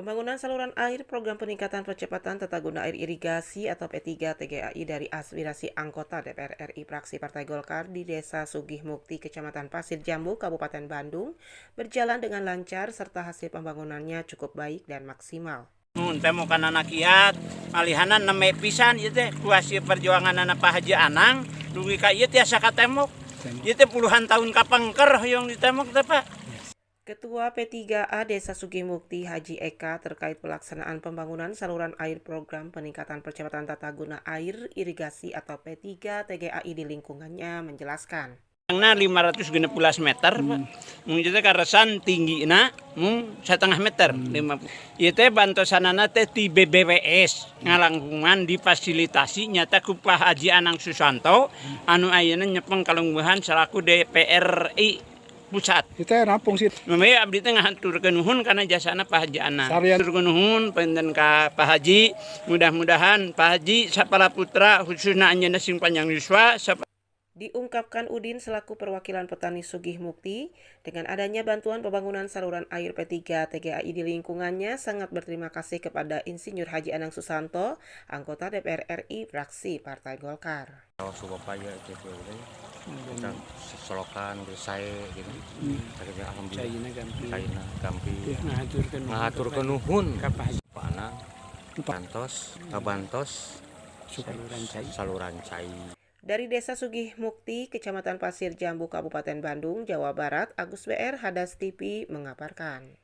Pembangunan saluran air program peningkatan percepatan tata guna air irigasi atau P3 TGAI dari aspirasi anggota DPR RI fraksi Partai Golkar di Desa Sugihmukti, Kecamatan Pasir Jambu, Kabupaten Bandung, berjalan dengan lancar serta hasil pembangunannya cukup baik dan maksimal. Mun temokan kiat malihanan nembe pisan ieu teh ku hasil perjuangan Pak Haji Anang dugi ka ieu tiasa katemok. Ieu teh puluhan tahun kapengker hoyong ditemok teh, Pak. Ketua P3A Desa Sugihmukti Haji Eka terkait pelaksanaan pembangunan saluran air program peningkatan percepatan tata guna air irigasi atau P3 TGAI di lingkungannya menjelaskan. 516 meter, Pak. Mung teh karasan tinggina mung setengah meter. Ieu teh bantosanana teh ti BBWS ngalangkungan difasilitasi nyata ku Pak Haji Anang Susanto anu ayeuna nyepeng kalungguhan selaku DPR RI pusat. Kita rampung sih. Memang abdi teh ngahaturkeun nuhun kana jasana Pak Haji Anang. Sarian. Haturkeun nuhun panginten ka Pak Haji. Mudah-mudahan Pak Haji sapala putra khususna anjeunna sing panjang yuswa. Diungkapkan Udin selaku perwakilan petani Sugih Mukti, dengan adanya bantuan pembangunan saluran air P3 TGAI di lingkungannya sangat berterima kasih kepada Insinyur Haji Anang Susanto, anggota DPR RI fraksi Partai Golkar. Supaya gitu kita selokan gitu saya gitu. Akhirnya alhamdulillah caina gampi. Ngahaturkeun nuhun Pak Anang bantos kabantos saluran cai. Dari Desa Sugih Mukti, Kecamatan Pasir Jambu, Kabupaten Bandung, Jawa Barat, Agus BR, Hadas TV mengabarkan.